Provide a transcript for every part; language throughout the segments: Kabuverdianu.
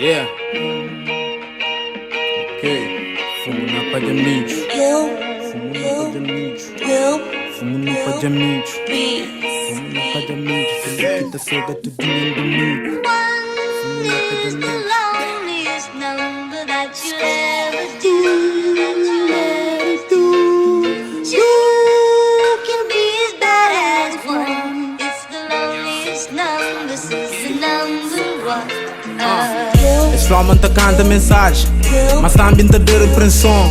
Yeah. Ok. Fumo na padja midju. Fumo na padja midju. Fumo na padja midju. Fumo na padja midju. Kel ki ta sega tudu inimigu. Fumo na padja midju. Es fla ma N ta kanta mensaji, mas tambi N ta da reprenson.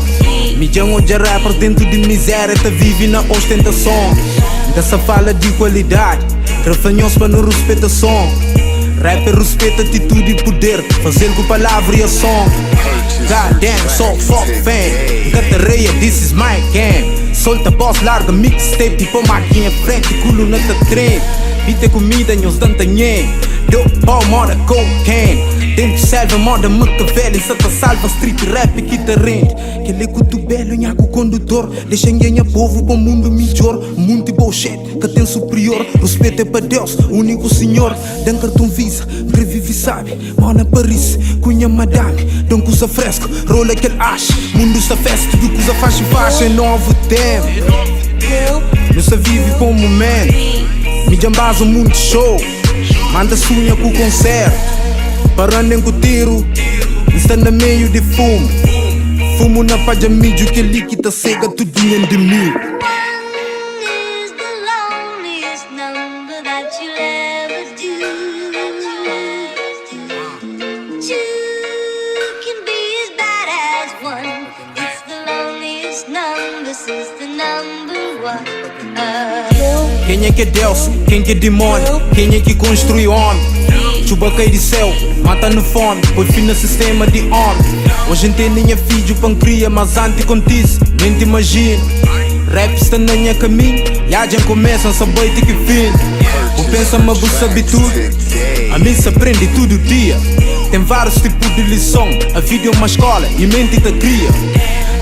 Mi dja N odja rappers dentu di mizéria ta vive na ostentason. N ka sa fala di kualidadi, kre fla nhos pa nu ruspeta son. Rap é ruspeta atitudi i puder, fazel ku palavra i ason. God damn, so fuck fam, N ka ta reia, this is my game. Solta boss, larga mixtape, po makinha frenti, kuluna ta treme. Beat é kumida, nhos da N ta nheme. Deu pau moda cocaine. Dentu selva moda Machiavelli. N sa ta salva street rap ki ta rende. Kel é kutubelu nha ku kondutor. Dexa ngenha povu pa mundu midjor. Munti bullshit ka ten superior. Ruspetu é pa Deus, uniku sinhor. Da-m karton visa, N kre vive sabi. Mo na Paris ku nha madame. Da-m kuza fresku, rola kel axe. Mundu sta festa, tudu kuza faxi faxi. É novu tempu, nu sa vive pa un mumentu. Mi dja N baza munti show. Ma N ta sunha ku konsertu. Parando ku tiru, N sta na meiu di fumu. Fumu na padja midju, kel-li ki ta sega tudu nha inimigu. Kenha ki é Deus, ken ki é dimóni, kenha ki konstrui ómi? Txuba kai di séu, mata-nu fómi, poi fin na sistéma di ómi. Oji N tene nha fidju pa N kria, mas anti kontise, nen ti imajina. Rap sta na nha kaminhu, ya dja N kumesa, N sa bai ti ki fin. Bu pensa ma bu sabe tudu? Ami N sa prende tudu dia. Ten várius tipu di lison, a vida é uma skóla i menti ta kria.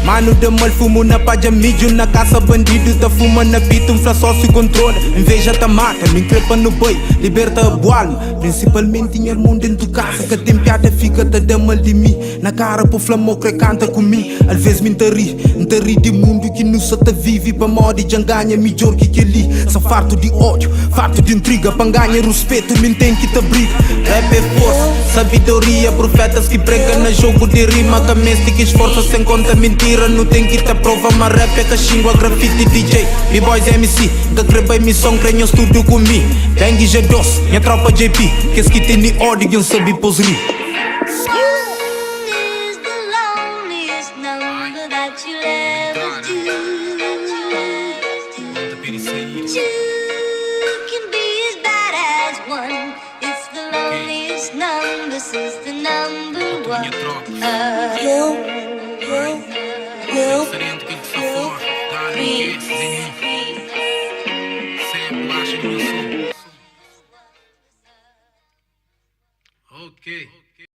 Manu da mal fumu na padja midju na kasa bandidu ta fuma na pitu N fla sósiu kontrola inveja ta mata mi N kre pa nu bai liberta bu alma prinsipalmenti nha irmon dentu kasa ka ten piada fika ta da mal di mi na kara po fla ma u kre kanta ku mi alvês mi N ta ri N ta ri di mundu ki nu sa ta vivi pamodi dja N ganha midjór ki kel-li Sa fartu di ódiu, fartu di intriga Pa N ganha ruspetu mi N ten ki ta briga Rap é forsa, sabidoria Prufetas ki prega na jogu di rima Ka meste ki sforsa sen konta mintira Nu ten ki ta prova ma rap é ka xingua Grafiti DJ, B-boys MC N ka kre bai mison, kre nhos tudu ku mi Bang G2, nha tropa JP Kes ki tene ódiu dja N sabe pô-s ri. Ok.